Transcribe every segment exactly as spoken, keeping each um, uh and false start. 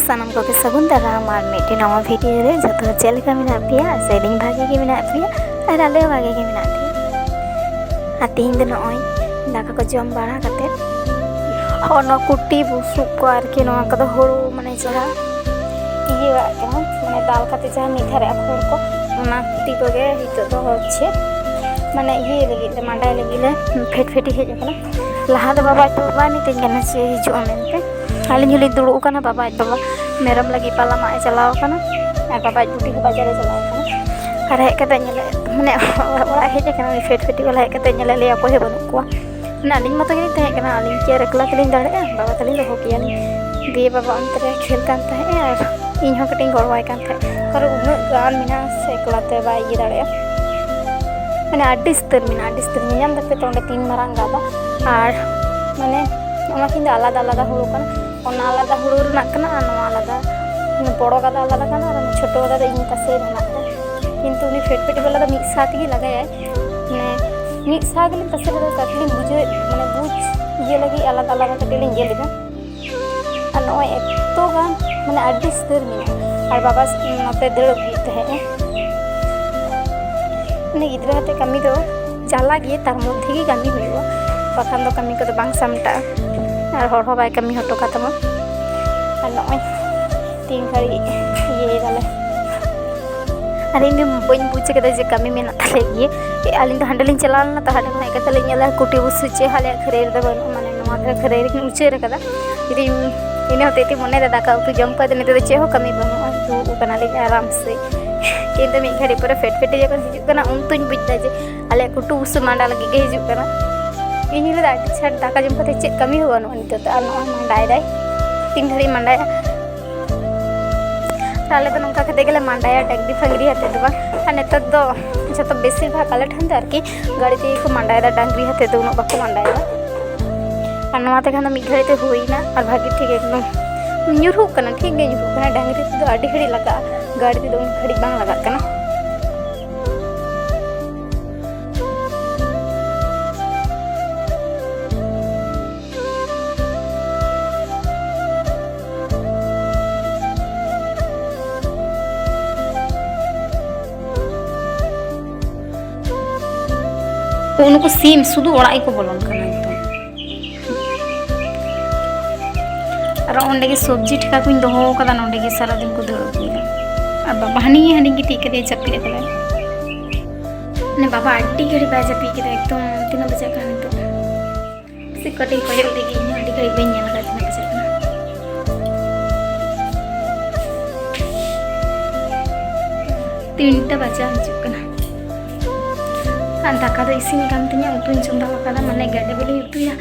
ᱥᱟᱱᱟᱢ ᱠᱚᱜᱮ ᱥᱟᱹᱜᱩᱱ ᱫᱟᱨᱟᱢ ᱟᱨ ᱢᱤᱫᱴᱮᱱ ᱱᱟᱣᱟ ᱵᱷᱤᱰᱤᱭᱳ ᱨᱮ᱾ ᱡᱚᱛᱚ ᱦᱚᱲ ᱪᱮᱫ ᱞᱮᱠᱟ ᱢᱮᱱᱟᱜ ᱯᱮᱭᱟ? ᱟᱥᱟᱭᱮᱫᱟᱹᱧ ᱵᱷᱟᱜᱮ ᱜᱮ ᱢᱮᱱᱟᱜ ᱯᱮᱭᱟ ᱟᱨ ᱟᱞᱮ ᱦᱚᱸ ᱵᱷᱟᱜᱮ ᱜᱮ ᱢᱮᱱᱟᱜ ᱞᱮᱭᱟ᱾ ᱟᱨ ᱛᱮᱦᱮᱧ ᱫᱚ ᱱᱚᱜᱼᱚᱭ ᱫᱟᱠᱟ ᱠᱚ ᱡᱚᱢ ᱵᱟᱲᱟ ᱠᱟᱛᱮ ᱦᱚᱸ ᱱᱚᱣᱟ ᱠᱩᱴᱤ ᱵᱩᱥᱩᱵ ᱠᱚ ᱟᱨᱠᱤ, ᱱᱚᱣᱟ ᱠᱚᱫᱚ ᱦᱩᱲᱩ ᱢᱟᱱᱮ ᱡᱟᱦᱟᱸ ᱤᱭᱟᱹᱣᱟᱜ ᱠᱟᱱᱟ, ᱢᱟᱱᱮ ᱫᱟᱞ ᱠᱟᱛᱮ ᱡᱟᱦᱟᱸ ᱢᱤᱫ ᱫᱷᱟᱨᱮ ᱟᱠᱷᱚᱨ ᱠᱚ, ᱚᱱᱟ ᱠᱩᱴᱤ ᱠᱚᱜᱮ ᱱᱤᱛᱚᱜ ᱫᱚ ᱦᱚᱪᱪᱷᱮ ᱢᱟᱱᱮ ᱤᱭᱟᱹ ᱞᱟᱹᱜᱤᱫ ᱞᱮ, ᱢᱟᱸᱰᱟᱭ ᱞᱟᱹᱜᱤᱫ ᱞᱮ ᱯᱷᱮᱴ ᱯᱷᱮᱴᱤ ᱦᱮᱡ ᱟᱠᱟᱱᱟ᱾ ᱞᱟᱦᱟ ᱫᱚ ᱵᱟᱵᱟ ᱟᱡ ᱵᱟᱵᱟ ᱵᱟᱭ ᱢᱤᱛᱟᱹᱧ ᱠᱟᱱᱟ ᱡᱮ ᱦᱤᱡᱩᱜ ᱟᱢ ᱢᱮᱱᱛᱮ᱾ ᱟᱹᱞᱤᱧ ᱦᱚᱸᱞᱤᱧ ᱫᱩᱲᱩᱵ ᱟᱠᱟᱱᱟ, ᱵᱟᱵᱟ ᱟᱡ ᱵᱟᱵᱟ ᱢᱮᱨᱚᱢ ᱞᱟᱹᱜᱤᱫ ᱯᱟᱞᱟ ᱢᱟᱜ ᱮ ᱪᱟᱞᱟᱣ ᱟᱠᱟᱱᱟ ᱟᱨ ᱵᱟᱵᱟ ᱟᱡ ᱵᱩᱰᱤ ᱦᱚᱸ ᱵᱟᱡᱟᱨ ᱮ ᱪᱟᱞᱟᱣ ᱟᱠᱟᱱᱟ᱾ ᱟᱨ ᱦᱮᱡ ᱠᱟᱛᱮ ᱧᱮᱞᱮ, ᱢᱟᱱᱮ ᱚᱲᱟᱜ ᱦᱮᱡ ᱟᱠᱟᱱᱟ ᱩᱱᱤ ᱯᱷᱮᱴ ᱯᱷᱮᱴᱤ ᱵᱟᱞᱟ, ᱦᱮᱡ ᱠᱟᱛᱮ ᱧᱮᱞᱮ ᱞᱟᱹᱭᱟ ᱚᱠᱚᱭ ᱦᱚᱸ ᱵᱟᱹᱱᱩᱜ ᱠᱚᱣᱟ᱾ ᱢᱟᱱᱮ ᱟᱹᱞᱤᱧ ᱢᱚᱛᱚ ᱜᱮᱞᱤᱧ ᱛᱟᱦᱮᱸ ᱠᱟᱱᱟ, ᱟᱹᱞᱤᱧ ᱠᱤ ᱟᱨ ᱮᱠᱞᱟ ᱛᱮᱞᱤᱧ ᱫᱟᱲᱮᱭᱟᱜᱼᱟ? ᱵᱟᱵᱟ ᱛᱟᱹᱞᱤᱧ ᱫᱚᱦᱚ ᱠᱮᱭᱟᱞᱤᱧ᱾ ᱫᱤᱭᱮ ᱵᱟᱵᱟ ᱚᱱᱛᱮ ᱨᱮ ᱠᱷᱮᱞ ᱠᱟᱱ ᱛᱟᱦᱮᱸᱜ ᱟᱨ ᱤᱧ ᱦᱚᱸ ᱠᱟᱹᱴᱤᱡ ᱤᱧ ᱜᱚᱲᱚᱣᱟᱭ ᱠᱟᱱ ᱛᱟᱦᱮᱸᱫ, ᱠᱟᱨᱚᱱ ᱩᱱᱟᱹᱜ ᱜᱟᱱ ᱢᱮᱱᱟᱜᱼᱟ ᱥᱮ ᱮᱠᱞᱟ ᱛᱮ ᱵᱟᱭ ᱤᱭᱟᱹ ᱫᱟᱲᱮᱭᱟᱜᱼᱟ᱾ ᱢᱟᱱᱮ ᱟᱹᱰᱤ ᱩᱥᱛᱟᱹᱨ ᱢᱮᱱᱟᱜᱼᱟ, ᱟᱹᱰᱤ ᱩᱥᱛᱟᱹᱨ᱾ ᱧᱮᱧᱟᱢ ᱫᱟᱯᱮ ᱛᱚ ᱚᱸᱰᱮ ᱛᱤᱱ ᱢᱟᱨᱟᱝ ᱜᱟᱫᱟ, ᱟᱨ ᱢᱟᱱᱮ ᱚᱱᱟ ᱠᱤᱱ ᱫᱚ ᱟᱞᱟᱫᱟ ᱟᱞᱟᱫᱟ ᱦᱩᱲᱩ ᱠᱟᱱᱟ, ᱚᱱᱟ ᱟᱞᱟᱫᱟ ᱦᱩᱲᱩ ᱨᱮᱱᱟᱜ ᱠᱟᱱᱟ ᱟᱨ ᱱᱚᱣᱟ ᱟᱞᱟᱫᱟ, ᱢᱟᱱᱮ ᱵᱚᱲᱚ ᱜᱟᱫᱟ ᱟᱞᱟᱫᱟ ᱠᱟᱱᱟ ᱟᱨ ᱚᱱᱟ ᱪᱷᱳᱴᱳ ᱜᱟᱫᱟ ᱫᱚ ᱤᱧ ᱛᱟᱥᱮ ᱨᱮ ᱦᱮᱱᱟᱜ ᱠᱟᱱᱟ᱾ ᱠᱤᱱᱛᱩ ᱩᱱᱤ ᱯᱷᱮᱴ ᱯᱷᱮᱴ ᱵᱟᱞᱟ ᱫᱚ ᱢᱤᱫ ᱥᱟᱶ ᱛᱮᱜᱮ ᱞᱟᱜᱟᱭᱟᱭ, ᱢᱟᱱᱮ ᱢᱤᱫ ᱥᱟᱶ ᱜᱮᱞᱤᱧ ᱛᱟᱥᱮ ᱞᱮᱫᱟ, ᱛᱟᱨᱯᱚᱨᱮ ᱞᱤᱧ ᱵᱩᱡᱷᱟᱹᱣᱮᱫ, ᱢᱟᱱᱮ ᱵᱩᱡᱽ ᱤᱭᱟᱹ ᱞᱟᱹᱜᱤᱫ ᱟᱞᱟᱫᱟ ᱟᱞᱟᱫᱟ ᱠᱟᱹᱴᱤᱡ ᱞᱤᱧ ᱤᱭᱟᱹ ᱞᱮᱫᱟ᱾ ᱟᱨ ᱱᱚᱜᱼᱚᱭ ᱮᱛᱚ ᱜᱟᱱ, ᱢᱟᱱᱮ ᱟᱹᱰᱤ ᱩᱥᱛᱟᱹᱨ ᱢᱮᱱᱟᱜᱼᱟ᱾ ᱟᱨ ᱵᱟᱵᱟ ᱱᱚᱛᱮ ᱫᱟᱹᱲ ᱟᱹᱜᱩᱭᱮᱫ ᱛᱟᱦᱮᱸᱜᱼᱟ᱾ ᱢᱟᱱᱮ ᱜᱤᱫᱽᱨᱟᱹ ᱟᱛᱮ ᱠᱟᱹᱢᱤ ᱫᱚ ᱡᱟᱞᱟ ᱜᱮ, ᱛᱟᱨ ᱢᱚᱫᱽᱫᱷᱮ ᱜᱮ ᱠᱟᱹᱢᱤ ᱦᱩᱭᱩᱜᱼᱟ, ᱵᱟᱠᱷᱟᱱ ᱫᱚ ᱠᱟᱹᱢᱤ ᱠᱚᱫᱚ ᱵᱟᱝ ᱥᱟᱢᱴᱟᱜᱼᱟ᱾ ᱟᱨ ᱦᱚᱲ ᱦᱚᱸ ᱵᱟᱭ ᱠᱟᱹᱢᱤ ᱦᱚᱴᱚ ᱠᱟᱛᱟᱢᱟ᱾ ᱟᱨ ᱱᱚᱜᱼᱚᱭ ᱛᱤᱱ ᱜᱷᱟᱹᱲᱤᱡ ᱤᱭᱟᱹᱭ ᱫᱟᱞᱮ᱾ ᱟᱨ ᱤᱧ ᱫᱚ ᱵᱟᱹᱧ ᱵᱩᱡᱽ ᱠᱟᱫᱟ ᱡᱮ ᱠᱟᱹᱢᱤ ᱢᱮᱱᱟᱜ ᱛᱟᱞᱮ ᱜᱮ᱾ ᱟᱹᱞᱤᱧ ᱫᱚ ᱦᱟᱸᱰᱮ ᱞᱤᱧ ᱪᱟᱞᱟᱣ ᱞᱮᱱᱟ, ᱛᱚ ᱦᱟᱸᱰᱮ ᱠᱷᱚᱱ ᱦᱮᱡ ᱠᱟᱛᱮ ᱞᱤᱧ ᱧᱮᱞᱟ ᱠᱩᱴᱤ ᱵᱩᱥᱩᱵ ᱪᱮᱫ ᱦᱚᱸ ᱟᱞᱮᱭᱟᱜ ᱠᱷᱟᱹᱨᱟᱹᱭ ᱨᱮᱫᱚ ᱵᱟᱹᱱᱩᱜᱼᱟ, ᱢᱟᱱᱮ ᱱᱚᱣᱟ ᱫᱷᱟᱨᱮ ᱠᱷᱟᱹᱨᱟᱹᱭ ᱨᱮᱜᱮᱧ ᱩᱪᱟᱹᱲ ᱠᱟᱫᱟ᱾ ᱡᱩᱫᱤ ᱤᱱᱟᱹ ᱦᱚᱛᱮᱡ ᱛᱮ ᱢᱚᱱᱮᱭᱮᱫᱟ ᱫᱟᱠᱟ ᱩᱛᱩ ᱡᱚᱢ ᱠᱟᱛᱮ ᱱᱤᱛᱚᱜ ᱫᱚ ᱪᱮᱫ ᱦᱚᱸ ᱠᱟᱹᱢᱤ ᱵᱟᱹᱱᱩᱜᱼᱟ, ᱫᱩᱲᱩᱵ ᱠᱟᱱᱟᱞᱤᱧ ᱟᱨᱟᱢ ᱥᱮ᱾ ᱠᱤᱱᱛᱩ ᱢᱤᱫ ᱜᱷᱟᱹᱲᱤᱡ ᱯᱚᱨᱮ ᱯᱷᱮᱴ ᱯᱷᱮᱴ ᱡᱚᱠᱷᱚᱱ ᱦᱤᱡᱩᱜ ᱠᱟᱱᱟ, ᱩᱱ ᱛᱩᱧ ᱵᱩᱡᱽ ᱫᱟ ᱡᱮ ᱟᱞᱮᱭᱟᱜ ᱠᱩᱴᱩ ᱵᱩᱥᱩᱵ ᱢᱟᱸᱰᱟ ᱞᱟᱹᱜᱤᱫ ᱜᱮ ᱦᱤᱡᱩᱜ ᱠᱟᱱᱟ᱾ ᱤᱧ ᱞᱟᱹᱭᱫᱟ ᱟᱹᱰᱤ ᱪᱷᱟᱴ ᱫᱟᱠᱟ ᱡᱚᱢ ᱠᱟᱛᱮ ᱪᱮᱫ ᱠᱟᱹᱢᱤ ᱦᱚᱸ ᱵᱟᱹᱱᱩᱜᱼᱟ ᱱᱤᱛᱚᱜ ᱫᱚ, ᱟᱨ ᱱᱚᱜᱼᱚᱭ ᱢᱟᱸᱰᱟᱭ ᱫᱟᱭ, ᱛᱤᱱ ᱜᱷᱟᱹᱲᱤᱡ ᱢᱟᱸᱰᱟᱭᱟ᱾ ᱟᱞᱮ ᱫᱚ ᱱᱚᱝᱠᱟ ᱠᱟᱛᱮ ᱜᱮᱞᱮ ᱢᱟᱸᱰᱟᱭᱟ, ᱰᱟᱝᱨᱤ ᱯᱷᱟᱝᱨᱤ ᱟᱛᱮᱫ ᱫᱚ ᱵᱟᱝ᱾ ᱟᱨ ᱱᱮᱛᱟᱨ ᱫᱚ ᱡᱚᱛᱚ ᱵᱮᱥᱤᱨ ᱵᱷᱟᱜᱽ ᱟᱞᱮ ᱴᱷᱮᱱ ᱫᱚ ᱟᱨᱠᱤ ᱜᱟᱹᱲᱤ ᱛᱮᱜᱮ ᱠᱚ ᱢᱟᱸᱰᱟᱭᱮᱫᱟ, ᱰᱟᱝᱨᱤ ᱟᱛᱮᱫ ᱫᱚ ᱩᱱᱟᱹᱜ ᱵᱟᱠᱚ ᱢᱟᱸᱰᱟᱭᱮᱫᱟ᱾ ᱟᱨ ᱱᱚᱣᱟ ᱛᱮᱠᱷᱟᱱ ᱫᱚ ᱢᱤᱫ ᱜᱷᱟᱹᱲᱤᱡ ᱛᱮ ᱦᱩᱭᱱᱟ, ᱟᱨ ᱵᱷᱟᱜᱮ ᱴᱷᱤᱠ ᱮᱠᱫᱚᱢ ᱧᱩᱨᱦᱩᱜ ᱠᱟᱱᱟ, ᱴᱷᱤᱠ ᱜᱮ ᱧᱩᱨᱦᱩᱜ ᱠᱟᱱᱟ᱾ ᱰᱟᱝᱨᱤ ᱛᱮᱫᱚ ᱟᱹᱰᱤ ᱜᱷᱟᱹᱲᱤᱡ ᱞᱟᱜᱟᱜᱼᱟ, ᱜᱟᱹᱲᱤ ᱛᱮᱫᱚ ᱩᱱ ᱜᱷᱟᱹᱲᱤᱡ ᱵᱟᱝ ᱞᱟᱜᱟᱜ ᱠᱟᱱᱟ᱾ ᱛᱚ ᱱᱩᱠᱩ ᱥᱤᱢ ᱥᱩᱫᱷᱩ ᱚᱲᱟᱜ ᱜᱮᱠᱚ ᱵᱚᱞᱚᱱ ᱠᱟᱱᱟ ᱱᱤᱛᱚᱜ᱾ ᱟᱨ ᱚᱸᱰᱮ ᱜᱮ ᱥᱚᱵᱽᱡᱤ ᱴᱷᱮᱠᱟ ᱠᱚᱧ ᱫᱚᱦᱚ ᱟᱠᱟᱫᱟ, ᱱᱚᱸᱰᱮ ᱜᱮ ᱥᱟᱨᱟᱫᱤᱱ ᱠᱚ ᱫᱩᱲᱩᱵ ᱜᱮᱭᱟ᱾ ᱟᱨ ᱵᱟᱵᱟ ᱦᱟᱹᱱᱤ ᱦᱟᱹᱱᱤ ᱜᱤᱛᱤᱡ ᱠᱟᱫᱮᱭᱟ, ᱡᱟᱹᱯᱤᱫ ᱟᱠᱟᱫᱟᱭ᱾ ᱢᱟᱱᱮ ᱵᱟᱵᱟ ᱟᱹᱰᱤ ᱜᱷᱟᱹᱲᱤᱡ ᱵᱟᱭ ᱡᱟᱹᱯᱤᱫ ᱠᱮᱫᱟ, ᱮᱠᱫᱚᱢ ᱛᱤᱱᱟᱹᱜ ᱵᱟᱡᱟᱜ ᱠᱟᱱᱟ ᱱᱤᱛᱚᱜ? ᱥᱮ ᱠᱟᱹᱴᱤᱡ ᱠᱚᱭᱚᱜ ᱞᱟᱹᱜᱤᱫ, ᱤᱧ ᱦᱚᱸ ᱟᱹᱰᱤ ᱜᱷᱟᱹᱲᱤᱡ ᱵᱟᱹᱧ ᱧᱮᱞ ᱟᱠᱟᱫᱟ ᱛᱤᱱᱟᱹᱜ ᱵᱟᱡᱟᱜ ᱠᱟᱱᱟ᱾ ᱛᱤᱱᱴᱟ ᱵᱟᱡᱟᱣ ᱦᱤᱡᱩᱜ ᱠᱟᱱᱟ᱾ ᱟᱨ ᱫᱟᱠᱟ ᱫᱚ ᱤᱥᱤᱱ ᱟᱠᱟᱱ ᱛᱤᱧᱟ, ᱩᱛᱩᱧ ᱪᱚᱸᱫᱟ ᱟᱠᱟᱫᱟ, ᱢᱟᱱᱮ ᱜᱮᱰᱮ ᱵᱤᱞᱤᱧ ᱩᱛᱩᱭᱟ,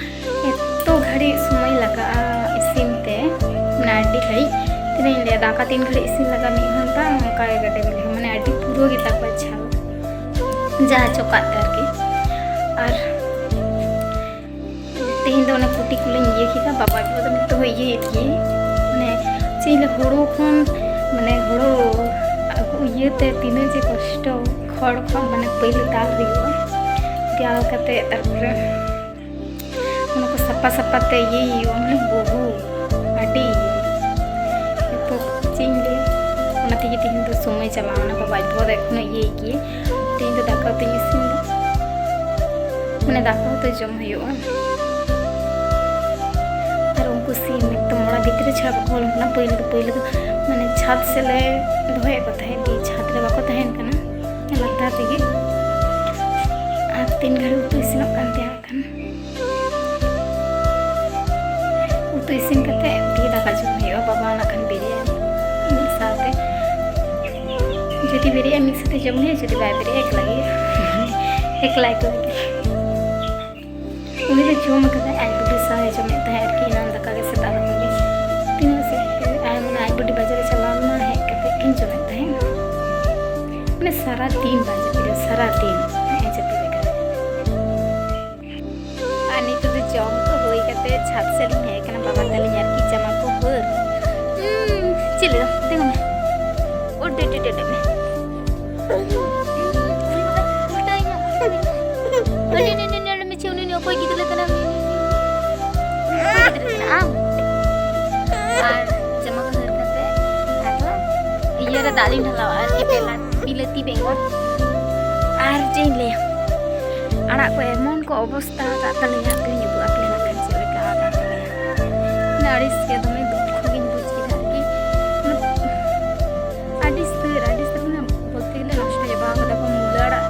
ᱮᱛᱚ ᱜᱷᱟᱹᱲᱤᱡ ᱥᱚᱢᱚᱭ ᱞᱟᱜᱟᱜᱼᱟ ᱤᱥᱤᱱ ᱛᱮ, ᱢᱟᱱᱮ ᱟᱹᱰᱤ ᱜᱷᱟᱹᱲᱤᱡ᱾ ᱛᱤᱱᱟᱹᱜ ᱤᱧ ᱞᱟᱹᱭᱟ, ᱫᱟᱠᱟ ᱛᱤᱱ ᱜᱷᱟᱹᱲᱤᱡ ᱤᱥᱤᱱ ᱞᱟᱜᱟᱜᱼᱟ, ᱢᱤᱫ ᱜᱷᱚᱱᱴᱟ ᱚᱱᱠᱟ ᱜᱮ ᱜᱮᱰᱮ ᱵᱤᱞᱤ ᱦᱚᱸ, ᱢᱟᱱᱮ ᱟᱹᱰᱤ ᱯᱩᱨᱟᱹ ᱜᱮᱛᱟ ᱠᱚᱣᱟ ᱪᱷᱟᱞ, ᱡᱟᱦᱟᱸ ᱪᱚᱠᱟᱜ ᱛᱮ ᱟᱨᱠᱤ᱾ ᱟᱨ ᱛᱮᱦᱮᱧ ᱫᱚ ᱚᱱᱮ ᱠᱩᱴᱤ ᱠᱚᱞᱤᱧ ᱤᱭᱟᱹ ᱠᱮᱫᱟ, ᱵᱟᱵᱟ ᱟᱡ ᱵᱟᱵᱟ ᱫᱚ ᱱᱤᱛᱚᱜ ᱦᱚᱸ ᱤᱭᱟᱹᱭᱮᱫ ᱜᱮᱭᱟᱭ, ᱢᱟᱱᱮ ᱪᱮᱫ ᱤᱧ ᱞᱟᱹᱭᱟ, ᱦᱳᱲᱳ ᱠᱷᱚᱱ, ᱢᱟᱱᱮ ᱦᱳᱲᱳ ᱟᱹᱜᱩ ᱤᱭᱟᱹᱛᱮ ᱛᱤᱱᱟᱹᱜ ᱡᱮ ᱠᱚᱥᱴᱚ, ᱠᱷᱚᱲ ᱠᱷᱚᱱ ᱢᱟᱱᱮ ᱯᱟᱹᱭᱞᱟᱹ ᱫᱟᱞ ᱦᱩᱭᱩᱜᱼᱟ, ᱫᱟᱞ ᱠᱟᱛᱮ ᱛᱟᱨᱯᱚᱨᱮ ᱚᱱᱟ ᱠᱚ ᱥᱟᱯᱷᱟ ᱥᱟᱯᱷᱟ ᱛᱮ ᱤᱭᱟᱹᱭ ᱦᱩᱭᱩᱜᱼᱟ, ᱢᱟᱱᱮ ᱵᱚᱦᱩ ᱟᱹᱰᱤ ᱤᱭᱟᱹ᱾ ᱱᱤᱛᱚᱜ ᱪᱮᱫ ᱤᱧ ᱞᱟᱹᱭᱟ, ᱚᱱᱟ ᱛᱮᱜᱮ ᱛᱮᱦᱮᱧ ᱫᱚ ᱥᱚᱢᱚᱭ ᱪᱟᱞᱟᱣᱱᱟ, ᱵᱟᱵᱟ ᱟᱡ ᱵᱟᱵᱟ ᱫᱚ ᱮᱠᱷᱚᱱᱳ ᱤᱭᱟᱹᱭ ᱜᱮᱭᱟ᱾ ᱛᱮᱦᱮᱧ ᱫᱚ ᱫᱟᱠᱟ ᱩᱛᱩᱧ ᱤᱥᱤᱱ ᱫᱟ, ᱢᱟᱱᱮ ᱫᱟᱠᱟ ᱩᱛᱩ ᱡᱚᱢ ᱦᱩᱭᱩᱜᱼᱟ᱾ ᱟᱨ ᱩᱱᱠᱩ ᱥᱤᱢ ᱮᱠᱫᱚᱢ ᱚᱲᱟᱜ ᱵᱷᱤᱛᱨᱤ ᱪᱷᱟᱲᱟ ᱵᱟᱠᱚ ᱵᱚᱞᱚᱱ ᱠᱟᱱᱟ᱾ ᱯᱳᱭᱞᱳ ᱫᱚ, ᱯᱳᱭᱞᱳ ᱫᱚ ᱢᱟᱱᱮ ᱪᱷᱟᱫᱽ ᱥᱮᱫ ᱞᱮ ᱫᱚᱦᱚᱭᱮᱫ ᱠᱚ ᱛᱟᱦᱮᱸᱫ, ᱫᱤᱭᱮ ᱪᱷᱟᱫᱽ ᱨᱮ ᱵᱟᱠᱚ ᱛᱟᱦᱮᱱ ᱠᱟᱱᱟ ᱞᱟᱛᱟᱨ ᱨᱮᱜᱮ᱾ ᱟᱨ ᱛᱤᱱ ᱜᱷᱟᱹᱲᱤᱡ ᱩᱛᱩ ᱤᱥᱤᱱᱚᱜ ᱠᱟᱱ ᱛᱟᱦᱮᱸ ᱠᱷᱟᱱ, ᱩᱛᱩ ᱤᱥᱤᱱ ᱠᱟᱛᱮ ᱫᱤᱭᱮ ᱫᱟᱠᱟ ᱡᱚᱢ ᱦᱩᱭᱩᱜᱼᱟ᱾ ᱵᱟᱵᱟ ᱱᱟᱜ ᱠᱷᱟᱱ ᱵᱮᱨᱮᱫ ᱟᱭ ᱢᱤᱫ ᱥᱟᱶᱛᱮ, ᱡᱩᱫᱤ ᱵᱮᱨᱮᱫ ᱟᱭ ᱢᱤᱫ ᱥᱟᱶᱛᱮ ᱡᱚᱢ ᱦᱩᱭᱩᱜᱼᱟ, ᱡᱩᱫᱤ ᱵᱟᱭ ᱵᱮᱨᱮᱫ ᱟᱭ ᱮᱠᱞᱟ ᱜᱮ, ᱮᱠᱞᱟ ᱮᱠᱞᱟ ᱜᱮ᱾ ᱩᱱᱤ ᱫᱚ ᱡᱚᱢ ᱟᱠᱟᱫᱟᱭ, ᱟᱡ ᱵᱩᱰᱷᱤ ᱥᱟᱶ ᱮ ᱡᱚᱢᱮᱫ ᱛᱟᱦᱮᱸᱫ ᱟᱨᱠᱤ, ᱮᱱᱟᱝ ᱫᱟᱠᱟ ᱜᱮ, ᱥᱮᱛᱟᱜ ᱫᱟᱠᱟ ᱜᱮ᱾ ᱛᱤᱱᱟᱹᱜ ᱥᱮᱫ ᱛᱮ ᱟᱡ, ᱢᱟᱱᱮ ᱟᱡ ᱵᱩᱰᱷᱤ ᱵᱟᱡᱟᱨ ᱮ ᱪᱟᱞᱟᱣ ᱞᱮᱱᱟ, ᱦᱮᱡ ᱠᱟᱛᱮ ᱠᱤᱱ ᱡᱚᱢᱮᱫ ᱛᱟᱦᱮᱸᱫ᱾ ᱢᱟᱱᱮ ᱥᱟᱨᱟ ᱫᱤᱱ ᱵᱟᱭ ᱡᱟᱹᱯᱤᱫᱟ, ᱥᱟᱨᱟ ᱫᱤᱱ ᱦᱮᱸ ᱡᱟᱹᱯᱤᱫ ᱟᱠᱟᱫᱟᱭ᱾ ᱟᱨ ᱱᱤᱛᱚᱜ ᱫᱚ ᱡᱚᱢ ᱠᱚ ᱦᱩᱭ ᱠᱟᱛᱮ ᱪᱷᱟᱫᱽ ᱥᱮᱫ ᱞᱤᱧ ᱦᱮᱡ ᱟᱠᱟᱱᱟ, ᱵᱟᱵᱟ ᱛᱟᱹᱞᱤᱧ ᱟᱨᱠᱤ ᱡᱟᱢᱟ ᱠᱚ ᱦᱟᱹᱨ᱾ ᱦᱩᱸ, ᱪᱮᱫ ᱞᱟᱹᱭᱫᱟ? ᱛᱤᱸᱜᱩ ᱢᱮ᱾ ᱳ, ᱰᱮ, ᱰᱮ, ᱰᱮ, ᱰᱮ, ᱢᱮ᱾ ᱩᱞᱴᱟᱹᱭ ᱢᱮ, ᱩᱞᱴᱟᱹᱭ ᱢᱮ᱾ ᱟᱹᱰᱤ, ᱱᱮ, ᱱᱮ, ᱱᱮ, ᱢᱮᱪᱷᱮ, ᱩᱱᱤ, ᱩᱱᱤ ᱚᱠᱚᱭ ᱜᱤᱫᱽᱨᱟᱹ ᱠᱟᱱᱟᱢ? ᱩᱱᱤ, ᱩᱱᱤ, ᱩᱱᱤ ᱚᱠᱚᱭ ᱜᱤᱫᱽᱨᱟᱹ ᱠᱟᱱᱟ ᱟᱢ? ᱟᱨ ᱡᱟᱢᱟ ᱠᱚ ᱦᱟᱹᱨ ᱠᱟᱛᱮ ᱟᱫᱚ ᱤᱭᱟᱹ ᱨᱮ ᱫᱟᱜ ᱞᱤᱧ ᱰᱷᱟᱞᱟᱣᱟ ᱟᱨᱠᱤ, ᱵᱮᱞᱟ-, ᱵᱤᱞᱟᱹᱛᱤ ᱵᱮᱸᱜᱟᱲ᱾ ᱟᱨ ᱪᱮᱫ ᱤᱧ ᱞᱟᱹᱭᱟ, ᱟᱲᱟᱜ ᱠᱚ ᱮᱢᱚᱱ ᱠᱚ ᱚᱵᱚᱥᱛᱟ ᱟᱠᱟᱫ ᱛᱟᱞᱮᱭᱟ, ᱦᱟᱯᱮᱧ ᱩᱫᱩᱜ ᱟᱯᱮᱭᱟ ᱱᱟᱜ ᱠᱷᱟᱱ ᱪᱮᱫ ᱞᱮᱠᱟ ᱟᱠᱟᱱ ᱛᱟᱞᱮᱭᱟ᱾ ᱢᱟᱱᱮ ᱟᱹᱲᱤᱥ ᱜᱮ, ᱫᱚᱢᱮ ᱫᱩᱠᱠᱷᱚ ᱜᱤᱧ ᱵᱩᱡᱽ ᱠᱮᱫᱟ ᱟᱨᱠᱤ᱾ ᱢᱟᱱᱮ ᱟᱹᱰᱤ ᱩᱥᱛᱟᱹᱨ, ᱟᱹᱰᱤ ᱩᱥᱛᱟᱹᱨ ᱢᱟᱱᱮ ᱵᱚᱞᱛᱮ ᱜᱮᱞᱮ ᱱᱚᱥᱴᱚ ᱪᱟᱵᱟ ᱠᱟᱫᱟ ᱠᱚ᱾ ᱢᱩᱞᱟᱹ ᱟᱲᱟᱜ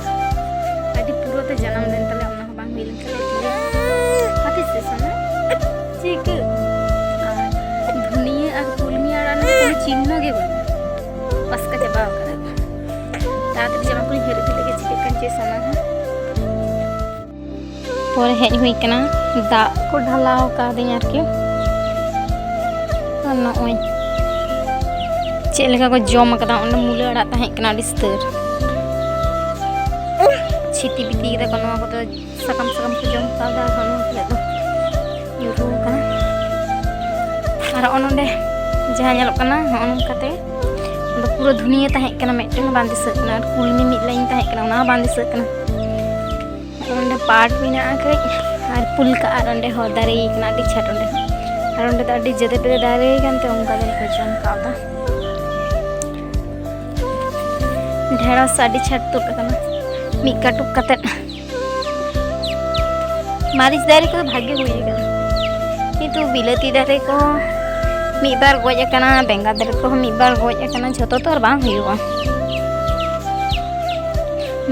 ᱟᱹᱰᱤ ᱯᱩᱨᱟᱹ ᱛᱮ ᱡᱟᱱᱟᱢ ᱞᱮᱱ ᱛᱟᱞᱮᱭᱟ, ᱚᱱᱟ ᱦᱚᱸ ᱵᱟᱝ ᱦᱩᱭ ᱞᱮᱱ ᱛᱟᱞᱮᱭᱟ᱾ ᱦᱟᱯᱮ ᱥᱮ ᱥᱟᱱᱟ ᱪᱤᱠᱟᱹ ᱟᱨ ᱫᱷᱩᱱᱤᱭᱟᱹ ᱟᱨ ᱠᱩᱞᱢᱤ ᱟᱲᱟᱜ ᱨᱮᱱᱟᱜ ᱠᱳᱱᱳ ᱪᱤᱱᱦᱟᱹ ᱜᱮ ᱵᱟᱹᱱᱩᱜᱼᱟ, ᱯᱟᱥᱠᱟ ᱪᱟᱵᱟ ᱟᱠᱟᱫᱟ ᱠᱚ᱾ ᱛᱟᱲᱟᱛᱟᱲᱤ ᱡᱟᱢᱟ ᱠᱚᱧ ᱦᱟᱹᱨ ᱤᱫᱤ ᱞᱮᱜᱮ, ᱪᱤᱠᱟᱹᱜ ᱠᱟᱱ ᱪᱮ ᱥᱟᱱᱟ ᱦᱚᱸ᱾ ᱯᱚᱨᱮ ᱦᱮᱡ ᱦᱩᱭ ᱠᱟᱱᱟ, ᱫᱟᱜ ᱠᱚ ᱰᱷᱟᱞᱟᱣ ᱠᱟᱣᱫᱤᱧ ᱟᱨᱠᱤ᱾ ᱟᱨ ᱱᱚᱜᱼᱚᱭ ᱪᱮᱫ ᱞᱮᱠᱟ ᱠᱚ ᱡᱚᱢ ᱟᱠᱟᱫᱟ᱾ ᱚᱸᱰᱮ ᱢᱩᱞᱟᱹ ᱟᱲᱟᱜ ᱛᱟᱦᱮᱸ ᱠᱟᱱᱟ ᱟᱹᱰᱤ ᱩᱥᱛᱟᱹᱨ, ᱪᱷᱤᱛᱤ ᱵᱤᱛᱤ ᱠᱮᱫᱟ ᱠᱚ ᱱᱚᱣᱟ ᱠᱚᱫᱚ᱾ ᱥᱟᱠᱟᱢ ᱥᱟᱠᱟᱢ ᱠᱚ ᱡᱚᱢ ᱠᱟᱣᱫᱟ, ᱟᱨ ᱱᱚᱣᱟ ᱠᱚᱨᱮ ᱫᱚ ᱧᱩᱨᱦᱩ ᱟᱠᱟᱱᱟ᱾ ᱟᱨ ᱱᱚᱜᱼᱚ ᱱᱚᱰᱮ ᱡᱟᱦᱟᱸ ᱧᱮᱞᱚᱜ ᱠᱟᱱᱟ, ᱱᱚᱜᱼᱚ ᱱᱚᱝᱠᱟᱛᱮ ᱚᱸᱰᱮ ᱯᱩᱨᱟᱹ ᱫᱷᱩᱱᱤᱭᱟᱹ ᱛᱟᱦᱮᱸ ᱠᱟᱱᱟ, ᱢᱤᱫᱴᱮᱱ ᱦᱚᱸ ᱵᱟᱝ ᱫᱤᱥᱟᱹᱜ ᱠᱟᱱᱟ᱾ ᱟᱨ ᱠᱩᱞᱢᱤ ᱢᱤᱫ ᱞᱟᱭᱤᱱ ᱛᱟᱦᱮᱸ ᱠᱟᱱᱟ, ᱚᱱᱟ ᱦᱚᱸ ᱵᱟᱝ ᱫᱤᱥᱟᱹᱜ ᱠᱟᱱᱟ᱾ ᱚᱸᱰᱮ ᱯᱟᱴ ᱢᱮᱱᱟᱜᱼᱟ ᱠᱟᱹᱡ, ᱟᱨ ᱯᱩᱞᱠᱟ, ᱟᱨ ᱚᱸᱰᱮ ᱦᱚᱸ ᱫᱟᱨᱮ ᱠᱟᱱᱟ ᱟᱹᱰᱤ ᱪᱷᱟᱴ ᱚᱸᱰᱮ ᱦᱚᱸ᱾ ᱟᱨ ᱚᱸᱰᱮ ᱫᱚ ᱟᱹᱰᱤ ᱡᱮᱫᱮ ᱯᱮᱫᱮ ᱫᱟᱨᱮ ᱠᱟᱱᱛᱮ ᱚᱱᱠᱟ ᱡᱟᱹᱱᱤᱡ ᱠᱚ ᱡᱚᱢ ᱠᱟᱣᱫᱟ᱾ ᱰᱷᱮᱸᱲᱚᱥ ᱟᱹᱰᱤ ᱪᱷᱟᱴ ᱛᱩᱫ ᱟᱠᱟᱱᱟ, ᱢᱤᱫ ᱠᱟᱹᱴᱩᱵ ᱠᱟᱛᱮᱫ᱾ ᱢᱟᱹᱨᱤᱪ ᱫᱟᱨᱮ ᱠᱚᱫᱚ ᱵᱷᱟᱜᱮ ᱦᱩᱭ ᱟᱠᱟᱱᱟ, ᱠᱤᱱᱛᱩ ᱵᱤᱞᱟᱹᱛᱤ ᱫᱟᱨᱮ ᱠᱚ ᱢᱤᱫ ᱵᱟᱨ ᱜᱚᱡ ᱟᱠᱟᱱᱟ, ᱵᱮᱸᱜᱟᱲ ᱫᱟᱨᱮ ᱠᱚᱦᱚᱸ ᱢᱤᱫ ᱵᱟᱨ ᱜᱚᱡ ᱟᱠᱟᱱᱟ, ᱡᱷᱚᱛᱚ ᱛᱚ ᱟᱨ ᱵᱟᱝ ᱦᱩᱭᱩᱜᱼᱟ᱾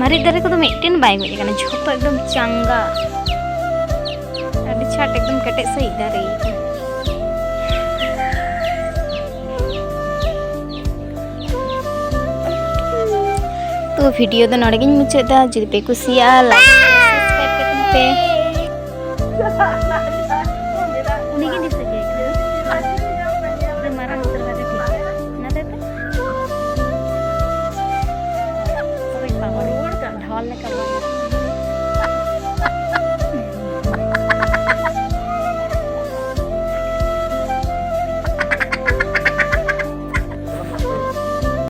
ᱢᱟᱹᱨᱤᱪ ᱫᱟᱨᱮ ᱠᱚᱫᱚ ᱢᱤᱫᱴᱮᱱ ᱵᱟᱭ ᱜᱚᱡ ᱟᱠᱟᱱᱟ, ᱡᱷᱚᱛᱚ ᱮᱠᱫᱚᱢ ᱪᱟᱸᱜᱟ, ᱟᱹᱰᱤ ᱪᱷᱟᱴ ᱮᱠᱫᱚᱢ ᱠᱮᱴᱮᱡ ᱥᱟᱺᱦᱤᱡ ᱫᱟᱨᱮ ᱟᱠᱟᱱᱟ᱾ ᱛᱚ video ᱫᱚ ᱱᱚᱰᱮ ᱜᱤᱧ ᱢᱩᱪᱟᱹᱫ ᱮᱫᱟ᱾ ᱡᱩᱫᱤ ᱯᱮ ᱠᱩᱥᱤᱭᱟᱜᱼᱟ, like, share, subscribe ᱠᱟᱛᱤᱧ ᱯᱮ᱾